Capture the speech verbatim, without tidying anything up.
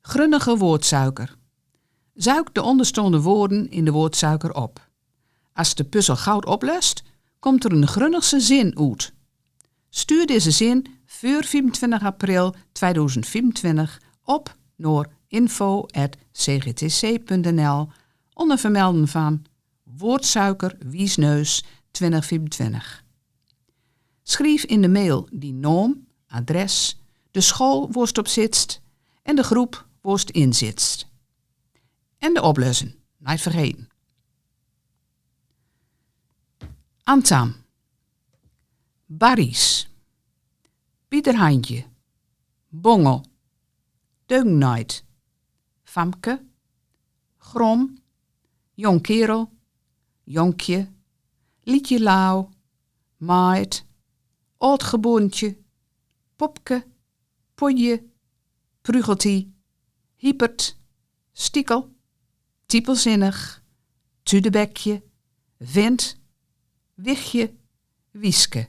Grunnige woordsuiker. Zuik de onderstaande woorden in de woordsuiker op. As de puzzel good oplöst, komt er een grunnigse zin oet. Stuur deze zin veur vijfentwintig april tweeduizend vijfentwintig op naar info at c g t c punt n l onder vermelden van woordsuiker wiesneus twintig vijfentwintig. Schrijf in de mail dien naam, adres, de school woast op zitst en de groep woast inzitst. En de oplösen, niet vergeten. Antam. Barries. Biederhandje. Bongel. Deugnijd. Famke. Grom. Jong kerel. Jonkje. Liedje lauw. Maid. Oudgeboontje. Popke. Podje. Prugeltie. Hiepert. Stiekel. Tiepelzinnig. Tudebekje. Vent. Wichtje. Wieske.